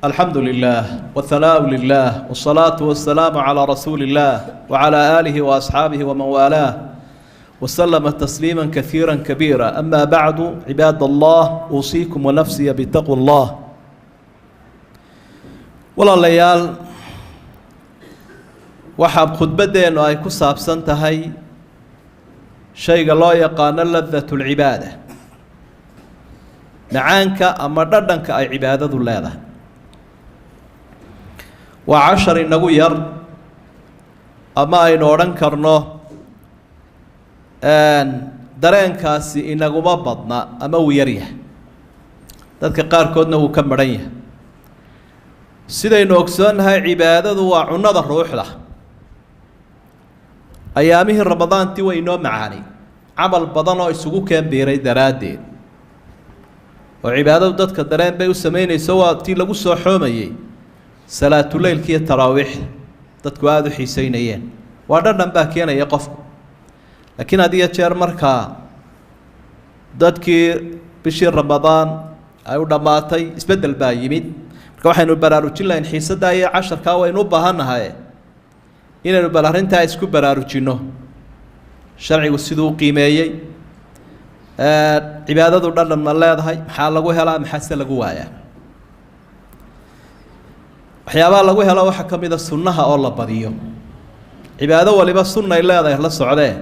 الحمد لله والثناء لله والصلاة والسلام على رسول الله وعلى آله وأصحابه ومن والاه وسلم تسليما كثيرا كبيرا. أما بعد، عباد الله، أوصيكم ونفسي بتقوى الله. Walaalayaal, waxaa khudbaddeennu ay ku saabsan tahay shayga loo yaqaano لذة العبادة, macaanka ama dhadhanka ay cibaadadu leedahay. Waa cashar inagu yar, ama aynu odhan karno dareenkaasi inaguma badna ama uu yar yahay, dadka qaarkoodna wuu ka madhan yahay. Sidaynu ogsoonnahay, cibaadadu waa cunnada ruuxda. Ayaamihii Ramadaantii way inoo macaanay camal badan oo isugu keen biiray daraaddeed, oo cibaadadu dadka dareen bay u samaynayso. Waa tii lagu soo xoomayey salaatuleylka iyo taraawiixda, dadku aada u xiiseynayeen. Waa dhadhan baa keenaya qofku. Laakiin had iyo jeer markaa dadkii bishii Ramadaan ay u dhammaatay, isbeddel baa yimid. Marka waxaynu baraarujin lahayn xiisaddaa iyo casharkaa waynu u baahannahay inaynu bal arrintaa isku baraarujinno, sharcigu siduu u qiimeeyey cibaadadu. Dhadhan ma leedahay? Maxaa lagu helaa? Maxaase lagu waayaa? Waxyaabaha lagu helo waxaa ka mid a sunnaha oo la badiyo. Cibaado waliba sunnay leedahay, la socdee,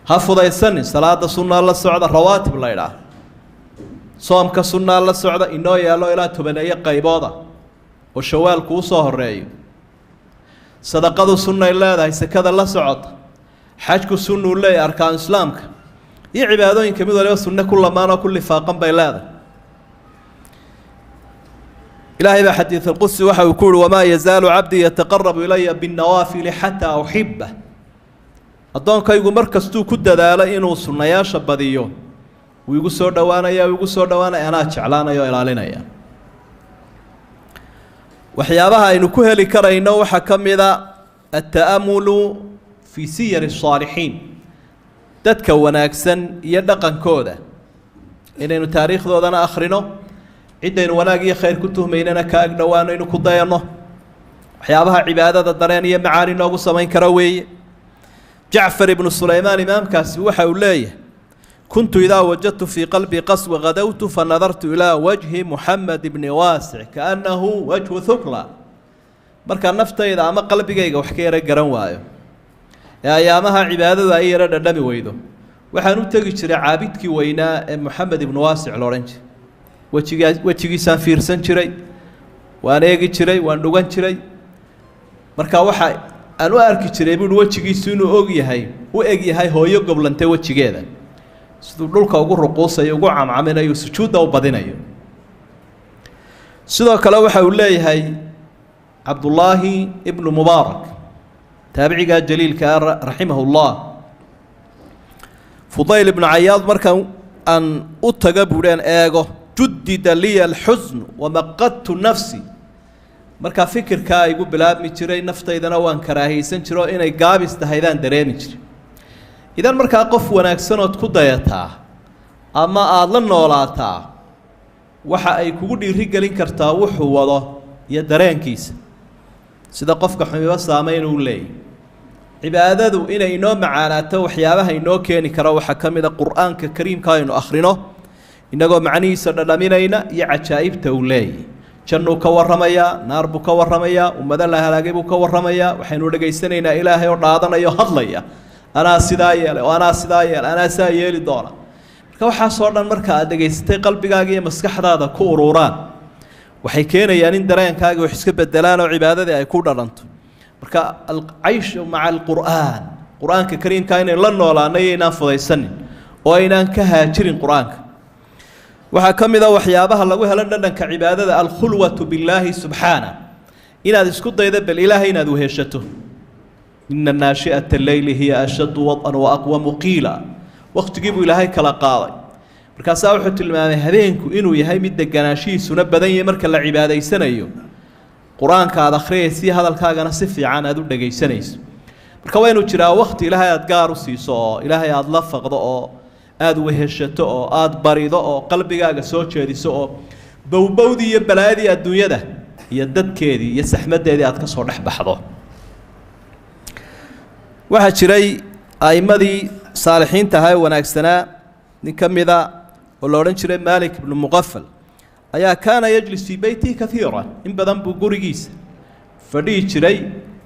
ha fudaysanin. Salaada sunnaa la socda, rawaatib la idhaah. Soomka sunnaa la socda, inoo yaallo ilaa 10-eeyo qaybooda oo Shawaalku usoo horeeyo. Sadaqadu sunnay leedahay, sekada la socota. Xajku sunnuu leeyahay, arkaan islaamka iyo cibaadooyinka mid waliba sunne ku lamaan oo ku lifaaqan bay leedahay. Ilaahay baa xadiid alqudsi waxa uu ku uhi: وما يزال عبدي يتقرب إلي بالنوافل حتى أحبه. Addoonkaygu mar kastuu ku dadaalo inuu sunnayaasha badiyo, wuu igu soo dhowaanaya, wuu igu soo dhowaanaya, anaa jeclaanaya oo ilaalinaya. Waxyaabaha aynu ku heli karayno waxaa ka mid a التأمل في سير الصالحين, dadka wanaagsan iyo dhaqankooda inaynu taariikhdoodana akhrino, ciddaynu wanaag iyo khayr ku tuhmaynana ka ag dhowaano, inu ku dayanno. Waxyaabaha cibaadada dareen iyo macaani noogu samayn kara weeye. Jacfar ibnu Sulaymaan imaamkaasi waxa uu leeyahay: كنت إذا وجدت في قلبي قسوة غدوت فنظرت إلى وجه محمد بن واسع كأنه وجه ثكلى. Markaa naftayda ama qalbigayga wax ka yaro garan waayo ee ayaamaha cibaadadu ay yaro dhadhami weydo, waxaan u tegi jiray caabidkii weynaa ee Moxamed ibnu Waasic la odhan jiray. Wejigaa, wejigiisaan fiirsan jiray, waan eegi jiray, waan dhugan jiray. Marka waxa aan u arki jiray, buuhi, wejigiisu inuu og yahay, u eg yahay hooyo goblantay wejigeeda, siduu dhulka ugu ruquusayo, ugu camcaminayo, sujuudda u badinayo. Sidoo kale waxa uu leeyahay Cabdullaahi ibnu Mubaarak, taabicigaa jaliilka ah, رحمه الله: Fudayl ibnu Cayaad markaan aan u taga, buudheen, eego, جدد لي الحزن ومقت نفسي. Markaa fikirkaa igu bilaabmi jiray, naftaydana waan karaahiyeysan jiro, inay gaabis tahaydaan dareemi jiray. Idan markaa qof wanaagsanood ku dayataa ama aada la noolaataa waxa ay kugu dhiiri gelin kartaa wuxuu wado iyo dareenkiisa, sida qofka xumiba saameyn uu leeyahy. Cibaadadu inay inoo macaanaato waxyaabaha inoo keeni kara waxaa ka mid a Qur-aanka Kariimka aynu akhrino innagoo macnihiisa dhadhaminayna iyo cajaa'ibta uu leeyahy. Jannuu ka warramayaa, naar buu ka warramayaa, ummado la halaagay buu ka warramayaa. Waxaynu dhegaysanaynaa Ilaahay oo dhaadanaya oo hadlaya: anaa sidaa yeelay oo anaa sidaa yeelay, anaa sidaa yeeli doona. Marka waxaasoo dhan marka aad dhegaysatay, qalbigaaga iyo maskaxdaada ku ururaan, waxay keenayaan in dareenkaaga wax iska bedelaan oo cibaadadii ay ku dhadhanto. Marka العيش مع القرآن, Qur-aanka Kariimka inaynu la noolaanay, inaan fudaysanin oo aynaan ka haajirin qur-aanka. Waxaa ka mid a waxyaabaha lagu helo dhadhanka cibaadada الخلوة بالله سبحانه, inaad isku daydo bal Ilaahay inaad weheshato. إن ناشئة الليل هي أشد وطئا وأقوم قيلا. Waqtigii buu Ilaahay kala qaaday, markaasaa wuxuu tilmaamay habeenku inuu yahay mid deganaanshihiisuna badan yahay marka la cibaadaysanayo, qur-aanka aad akhriyaysiyo hadalkaagana si fiican aad u dhegaysanayso. Marka waa inuu jiraa waqti Ilaahay aad gaar u siiso, oo Ilaahay aada la faqdo, oo aada weheshato, oo aada barido, oo qalbigaaga soo jeediso, oo bowbowdii iyo balaayadii adduunyada iyo dadkeedii iyo saxmadeedii aad ka soo dhex baxdo. Waxaa jiray a'immadii saalixiinta ahaa ee wanaagsanaa nin ka mida oo la odhan jiray Maalik ibnu Muqafal ayaa kaana yajlis fii beytihi kaiiran, in badan buu gurigiisa fadhihi jiray.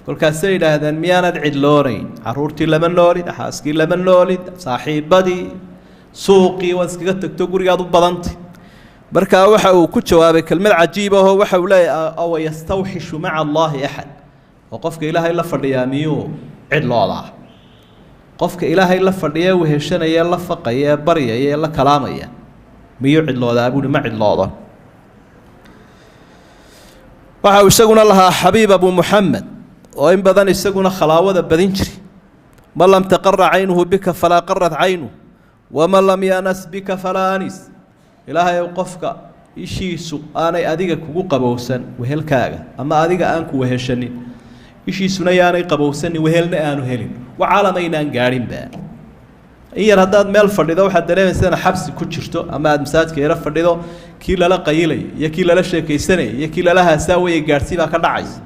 Kolkaasay yidhaahdeen miyaanad cidloonayn, carruurtii lama noolid, xaaskii lama noolid, saaxiibadii, suuqii waad iskaga tagto, gurigaad u badantay. Markaa waxa uu ku jawaabay kelmad cajiib ahoo waxa uu leeyahy awa yastawxishu maca allaahi axad, oo qofka ilaahay la fadhiyaa miyuu cidloodaa? Qofka ilaahay la fadhiya weheshanaya, la faqaya, ee baryaya, ee la kalaamaya miyuu cidloodaa buuhi? Ma cidloodo. Waxa uu isaguna lahaa Xabiib Abu Muxamed oo in badan isaguna khalaawada badin jiri, man lam taqara caynuhu bika falaa qarat caynuh, waman lam yanas bika falaa anis. Ilaahay ow, qofka ishiisu aanay adiga kugu qabowsan wehelkaaga, ama adiga aan ku weheshanin, ishiisuna yaanay qabowsanin, wehelna aanu helin, wa caalamaynaan gaadhinba. In yar haddaad meel fadhido waxaad dareemaysa inaad xabsi ku jirto, ama aada masaajka yaro fadhido, kii lala qayilaya iyo kii lala sheekaysanaya iyo kii lala haasaawaya gaadhsii baa ka dhacaysa,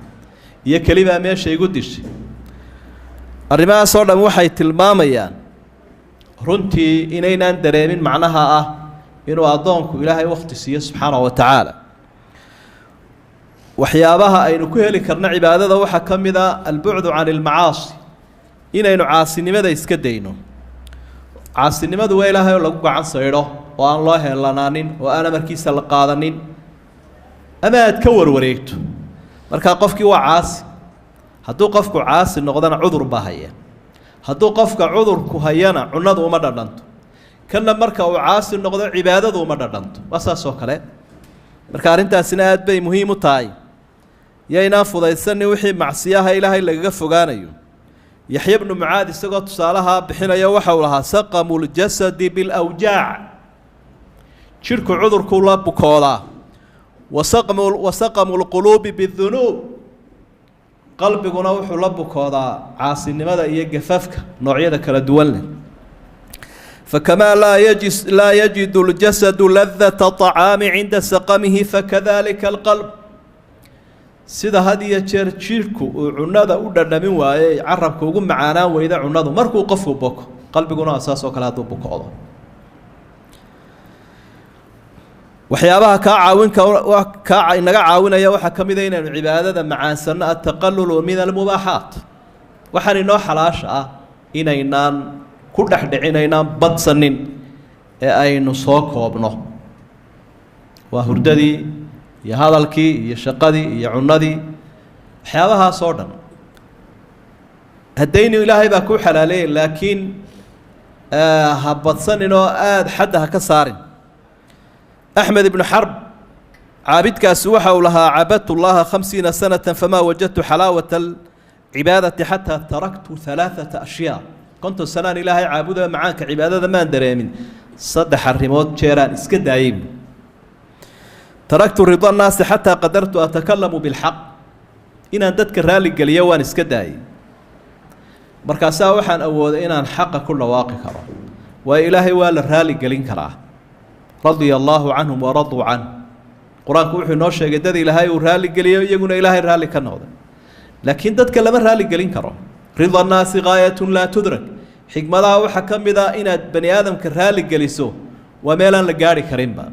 iyo kelibaa meesha igu dishay. Arrimahaas oo dhan waxay tilmaamayaan runtii inaynaan dareemin macnaha ah inuu addoonku ilaahay wakhti siiyo subxaanahu wa tacaala. Waxyaabaha aynu ku heli karno cibaadada waxaa ka mid a albucdu can ilmacaasi, inaynu caasinimada iska dayno. Caasinimadu waa ilaahay oo lagu gacan saydho oo aan loo heelanaanin oo aan amarkiisa la qaadanin ama aad ka warwareegto. Markaa qofkii waa caasi. Hadduu qofku caasi noqdana cudur baa haya, hadduu qofka cudurku hayana cunadu uma dhadhanto, kana marka uu caasi noqdo cibaadadu uma dhadhanto, waa saas oo kale. Marka arrintaasina aad bay muhiim u tahay, yaynaan fudaysanin wixii macsiyaha ilaahay lagaga fogaanayo. Yaxya bnu Mucaad isagoo tusaalaha bixinaya waxa uu lahaa saqamu ljasadi bilawjaac, jidhku cudurkuu la bukoodaa, wasaqamu lquluubi bidunuub, qalbiguna wuxuu la bukoodaa caasinimada iyo gafafka noocyada kala duwan leh. Fakamaa laa yajidu ljasadu ladata طacaami cinda saqamihi fakadalika alqalb. Sida had iyo jeer jidhku uu cunada u dhadhamin waayey, carabka ugu macaanaan weyda cunadu markuu qofku boko, qalbiguna waa saas oo kale hadduu bukoodo. Waxyaabaha kaa caawinka kaa inaga caawinaya waxaa ka mida inaynu cibaadada macaansanno altaqalulu min almubaaxaat, waxaan inoo xalaasha ah inaynaan ku dhexdhicin, aynaan badsanin ee aynu soo koobno. Waa hurdadii iyo hadalkii iyo shaqadii iyo cunadii, waxyaabahaas oo dhan haddaynu ilaahay baa kuu xalaaleeyay, laakiin ha badsanin oo aada xadda ha ka saarin. Axmed ibnu Xarb caabidkaasi waxa uu lahaa cabadtu llaha 50 sanata famaa wajadtu xalaawata alcibaadati xataa taraktu 3 ashyaa. 50 sanaan ilaahay caabuda, macaanka cibaadada maan dareemin 3 arrimood jeeraan iska daayey buui. Taraktu rida annaasi xataa qadartu atakalamu bilxaq, inaan dadka raalligeliyo waan iska daayey, markaasaa waxaan awooday inaan xaqa ku dhawaaqi karo. Waayo ilaahay waa la raaligelin karaa, radia allaahu canhum waraduu canh. Qur-aanku wuxuu inoo sheegay dad ilaahay uu raalligeliyo, iyaguna ilaahay raalli ka noqday, laakiin dadka lama raaligelin karo. Rida annaasi gaayatun laa tudrak. Xikmadaha waxaa ka mid ah inaad bani aadamka raaligeliso waa meelaan la gaarhi karinba.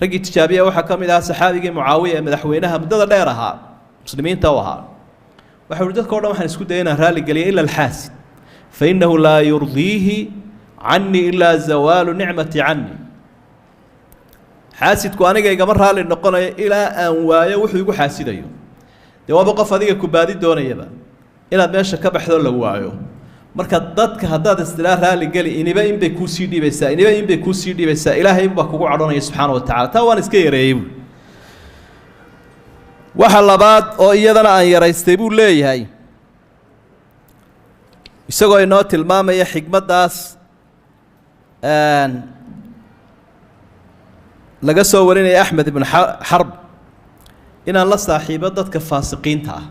Raggii tijaabiya waxaa ka mid ahaa saxaabigii Mucaawiya ee madaxweynaha muddada dheer ahaa muslimiinta u ahaa. Waxau uhi dadka o dhan waxaan isku dayay inaan raaligeliya ila alxaasid, fa innahu laa yurdiihi canii ilaa zawaalu nicmati canii. Xaasidku aniga igama raalli noqonayo ilaa aan waayo wuxuu igu xaasidayo. Dee waaba qof adiga kubaadi doonayaba inaad meesha ka baxdo la waayo. Marka dadka haddaad istilaa raaligeli, iniba inbay kuusii dhiibaysaa, iniba inbay kuusii dhiibaysaa, ilaahay baa kugu cadhonaya subxaana wa tacala. Taa waan iska yareeyey buui. Waxa labaad oo iyadana aan yaraystay buu leeyahay, isagoo inoo tilmaamaya xikmaddaas laga soo warinaya Axmed ibnu Xarb, inaan la saaxiibo dadka faasiqiinta ah,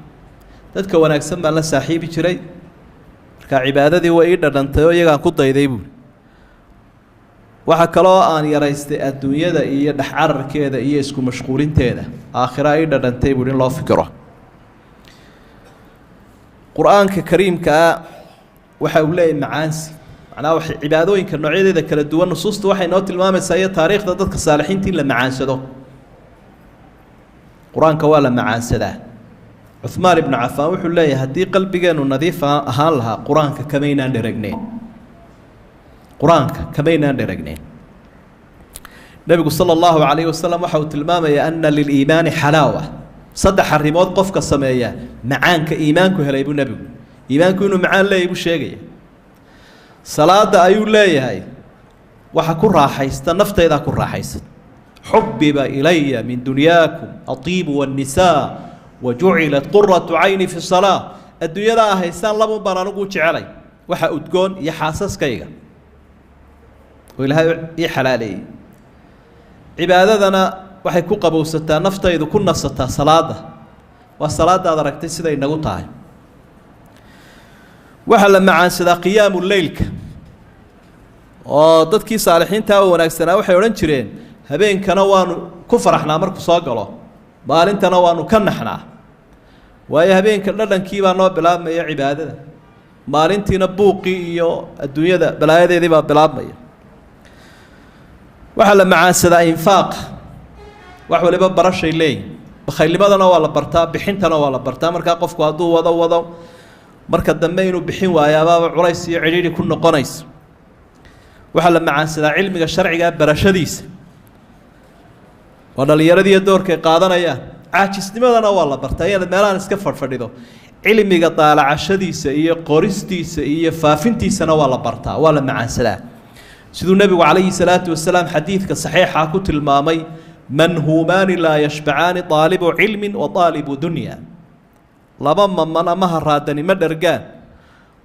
dadka wanaagsan baan la saaxiibi jiray, markaa cibaadadii way ii dhadhantay oo iyagaan ku dayday buuri. Waxa kaloo aan yaraystay adduunyada iyo dhex cararkeeda iyo isku mashquulinteeda, aakhira ay dhadhantay buuhi in loo fikiro. Qur-aanka kariimkaa waxa uu leeyahy macaansi, macnaha waxay cibaadooyinka noocyadeeda kala duwan nusuustu waxay noo tilmaamaysaa iyo taariikhda dadka saalixiinta in la macaansado. Qur-aanka waa la macaansadaa. Cuhmaan ibnu Cafaan wuxuu leeyahay haddii qalbigeennu nadiif ahaan lahaa qur-aanka kamaynaan dheragneyn, qur-aanka kamaynaan dheragneyn. Nebigu sala allahu calayhi wasalam waxa uu tilmaamayaa ana liliimaani xalaawa, saddex arrimood qofka sameeya macaanka iimaanku helay buu nebigu, iimaanku inuu macaan leeyahy buu sheegaya. Salaada ayuu leeyahay waxa ku raaxaysta naftaydaa ku raaxaysa. Xubiba ilaya min dunyaakum atiibu wannisaa wajucilat quratu cayni fi salaa. Adduunyadaa haystaan labun baan anigu u jecelay, waxa udgoon iyo xaasaskayga oo Ilaahay ii xalaaleeyey. Cibaadadana waxay ku qabowsataa naftaydu, ku nasataa salaada. Waa salaadaad aragtay siday nagu tahay. Waxaa la macaansadaa qiyaamu leylka, oo dadkii saalixiintaa oo wanaagsanaa waxay odhan jireen habeenkana waanu ku faraxnaa markuu soo galo, maalintana waanu ka naxnaa, waayo habeenka dhadhankii baa noo bilaabmaya cibaadada, maalintiina buuqii iyo adduunyada balaayadeedii baa bilaabmaya. Waxaa la macaansadaa infaaqa, wax waliba barashay leeyihin, bakhaylnimadana waa la bartaa, bixintana waa la bartaa. Markaa qofku hadduu wado wado marka dambe inuu bixin waayo abaaba culays iyo cidhiidhi ku noqonaysa. Waxaa la macaansadaa cilmiga sharcigaa barashadiisa, waa dhallinyaradiiyo doorkay qaadanayaan. Caajisnimadana waa la bartaa, inaad meelahan iska fadhfadhido. Cilmiga daalacashadiisa iyo qoristiisa iyo faafintiisana waa la bartaa, waa la macaansadaa. Siduu nebigu calayhi salaatu wasalaam xadiidka saxiixa ku tilmaamay, manhuumaani laa yashbacaani aalibu cilmin wa aalibu dunya. Laba maman ama haraadani ma dhergaan,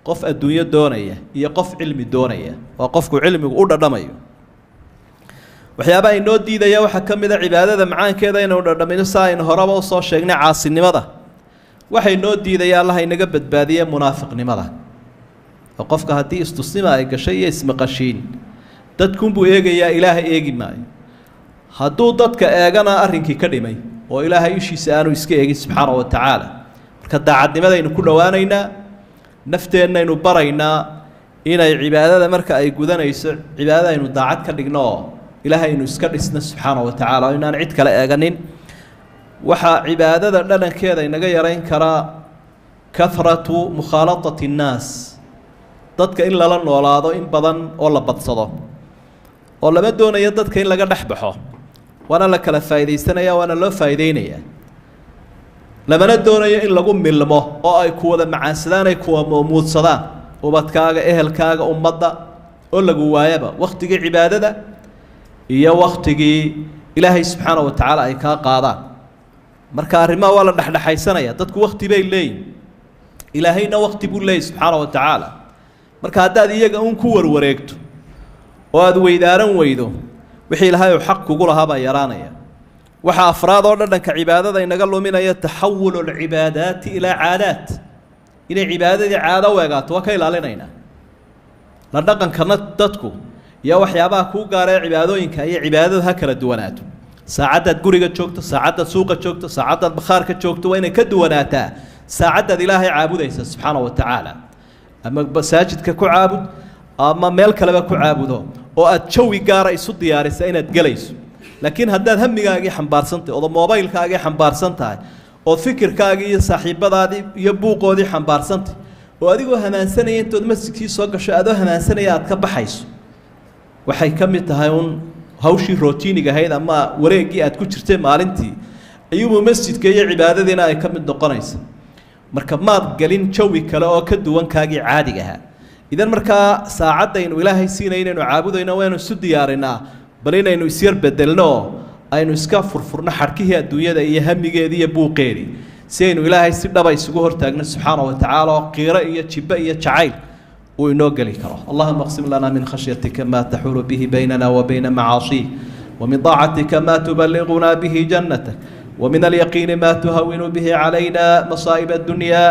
qof adduunyo doonaya iyo qof cilmi doonaya, waa qofku cilmigu u dhadhamayo. Waxyaabaha inoo diidaya waxaa ka mid a cibaadada macaankeeda inaynu dhadhamino, si aynu horeba usoo sheegnay caasinimada. Waxay noo diidaya, Allaha inaga badbaadiye, munaafiqnimada, oo qofka haddii istusnima ay gashay iyo ismaqashiin, dadkunbuu eegayaa, Ilaahay eegi maayo. Hadduu dadka eegana arrinkii ka dhimay oo Ilaahay ishiisa aanu iska eegin subxaana wa tacaala. Marka daacadnimadaynu ku dhowaanaynaa, nafteennaynu baraynaa inay cibaadada marka ay gudanayso cibaadada aynu daacad ka dhigno oo Ilaahay aynu iska dhisno subxaana wa tacaala, oo inaan cid kale eeganin. Waxaa cibaadada dhadhankeeda inaga yarayn karaa kahratu mukhaalatati innaas, dadka in lala noolaado in badan oo la badsado, oo lama doonayo dadka in laga dhex baxo, waana la kala faa'iidaysanaya, waana loo faa'iideynaya. Lamana doonayo in lagu milmo oo ay ku wada macaansadaan, ay kuwa muudsadaan ubadkaaga, ehelkaaga, ummadda, oo lagu waayaba wakhtigii cibaadada iyo wakhtigii Ilaahay subxaana wa tacaala ay kaa qaadaan. Marka arrimaha waa la dhexdhexaysanaya. Dadku wakhti bay leeyihin, Ilaahayna wakhti buu leeyahy subxaana wa tacaala. Marka haddaad iyaga un ku warwareegto oo aada weydaaran weydo, wixii Ilaahay uu xaq kugu lahaa baa yaraanaya. Waxaa afraad oo dhadhanka cibaadada inaga luminaya taxawulu alcibaadaati ilaa caadaat, inay cibaadadii caado u egaato. Waa ka ilaalinaynaa la dhaqankana dadku iyo waxyaabaha kuu gaara ee cibaadooyinka, iyo cibaadadu ha kala duwanaato. Saacaddaad guriga joogto, saacaddaad suuqa joogto, saacaddaad bakhaarka joogto waa inay ka duwanaataa saacaddaad Ilaahay caabudaysa subxaana wa tacaala. Ama masaajidka ku caabud ama meel kaleba ku caabudo, oo aad jawi gaara isu diyaarisa inaad gelayso. Laakiin haddaad hamigaagii xambaarsan tahay, ood moobaylkaagii xambaarsan tahay, ood fikirkaagii iyo saaxiibadaadii iyo buuqoodii xambaarsantahay, oo adigoo hamaansanaya intood masjidkii soo gasho adoo hamaansanaya aad ka baxayso, waxay ka mid tahay un hawshii rotiiniga ahayd ama wareeggii aad ku jirtay maalintii ayuubuu masjidka iyo cibaadadiina ay ka mid noqonaysa. Marka maad gelin jawi kale oo ka duwan kaagii caadiga ahaa. Idan markaa saacaddaynu Ilaahay siinay inaynu caabudayno waynu isu diyaarinaa, bal inaynu isyar bedelno oo aynu iska furfurno xadhkihii adduunyada iyo hamigeedii iyo buuqeedii, si aynu Ilaahay si dhaba isugu hortaagno subxaana wa tacaala, oo qiiro iyo jibbe iyo jacayl uu inoo geli karo. Allahuma aqsim lana min khashyatika ma taxuulu bihi baynana wa bayna macaasiik, ومن طاعتك ما تبلغنا به جنتك، ومن اليقين ما تهون به علينا مصائب الدنيا.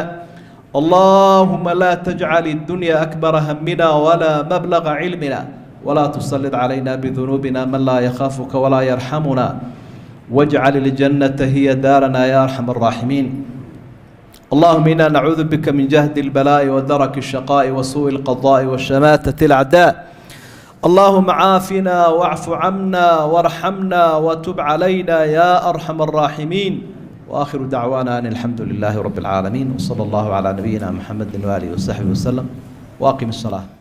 اللهم لا تجعل الدنيا أكبر همنا ولا مبلغ علمنا، ولا تسلط علينا بذنوبنا من لا يخافك ولا يرحمنا، واجعل الجنة هي دارنا يا أرحم الراحمين. اللهم إنا نعوذ بك من جهد البلاء ودرك الشقاء وسوء القضاء وشماتة الأعداء. اللهم عافنا واعف عنا وارحمنا وتب علينا يا أرحم الراحمين. وآخر دعوانا أن الحمد لله رب العالمين، وصلى الله على نبينا محمد وآله وصحبه وسلم، وأقم الصلاة.